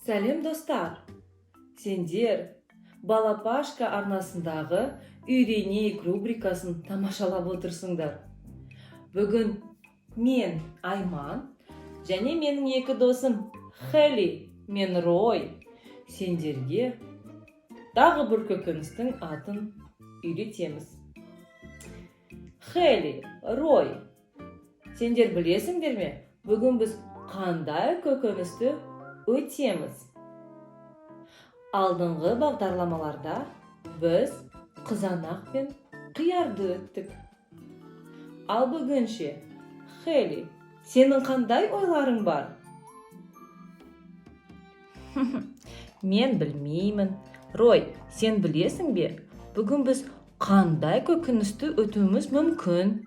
Сәлем, достар! Сендер Балапашка арнасындағы «Үйренейік» рубрикасын тамашалап отырсыңдар. Бүгін мен, Айман, және менің екі досым Хелли мен Рой сендерге тағы бір көкөністің атын үйретеміз. Хелли, Рой, сендер білесіңдер ме, бүгін біз қандай көкөністі өтеміз? Алдыңғы бағдарламаларда біз қызанақ пен қиярды өттік. Ал бүгін ше, Хелли, сенің қандай ойларың бар? Мен білмеймін. Рой, сен білесің бе, бүгін біз қандай көкөністі өтуіміз мүмкін?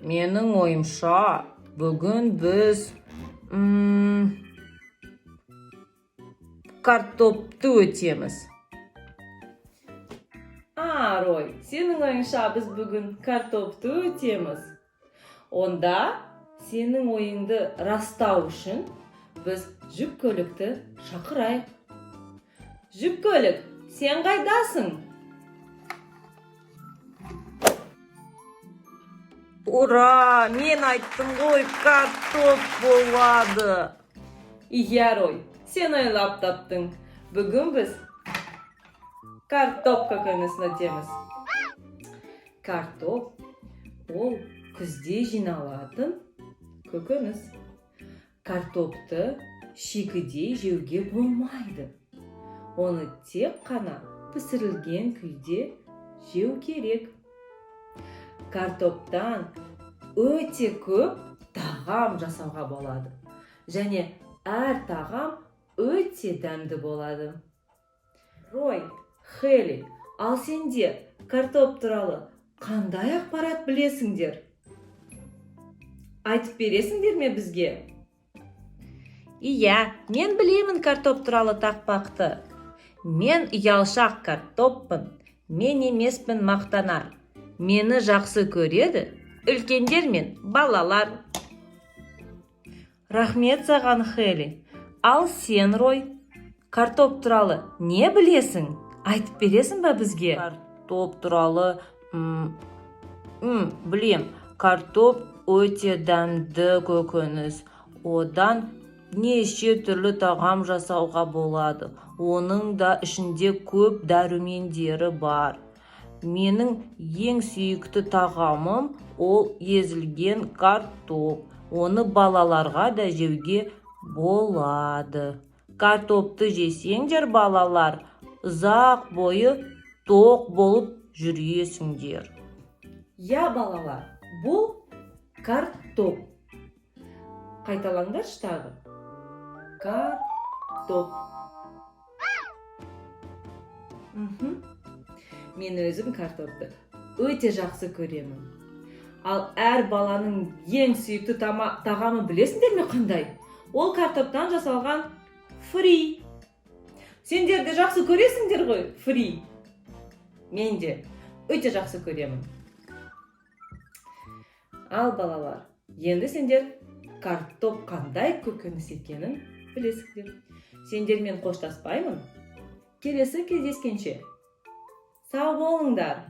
Менің ойымша, бүгін біз картопты өтеміз. А, Рой, сенің ойыңша, біз бүгін картопты өтеміз. Онда сенің ойыңды растау үшін біз жүк көлікті шақырайық. Жүк көлік, сен қайдасың? Ура! Мен айттым ғой, картоп болады. Иә, Рой, сен ойлап таптың. Бүгін біз картоп көкөнісін өтеміз. Картоп ол күзде жиналатын көкөніс. Картопты шикідей жеуге болмайды. Оны тек қана пісірілген күйде жеу керек. Картоптан өте көп тағам жасауға болады және әр тағам өте дәмді болады. Рой, Хелли, ал сендер картоп туралы қандай ақпарат білесіңдер? Айтып бересіңдер ме бізге? Иә, мен білемін картоп туралы тақпақты. Мен ұялшақ картоппын, мен емеспін мақтанар. Мені жақсы көреді үлкендер мен балалар. Рахмет саған, Хелли. Ал сен, Рой, картоп туралы не білесің? Айтып бересің ба бізге? Картоп туралы білем. Картоп өте дәмді көкөніс. Одан неше түрлі тағам жасауға болады. Оның да ішінде көп дәрумендері бар. Менің ең сүйікті тағамым ол езілген картоп. Оны балаларға да жеуге болады. Картопты жесеңдер, балалар, ұзақ бойы тоқ болып жүресіңдер. Иә, балалар, бұл картоп. Қайталаңдаршы тағы. Картоп. Мен өзім картопты өте жақсы көремін. Ал әр баланың ең сүйікті тағамы білесіңдер ме қандай? Ол картоптан жасалған фри. Сендер де жақсы көресіңдер ғой фри. Мен де өте жақсы көремін. Ал, балалар, енді сендер картоп қандай көкөніс екенін білесіңдер. Сендермен қоштаспаймын. Келесі кездескенше сау болыңдар.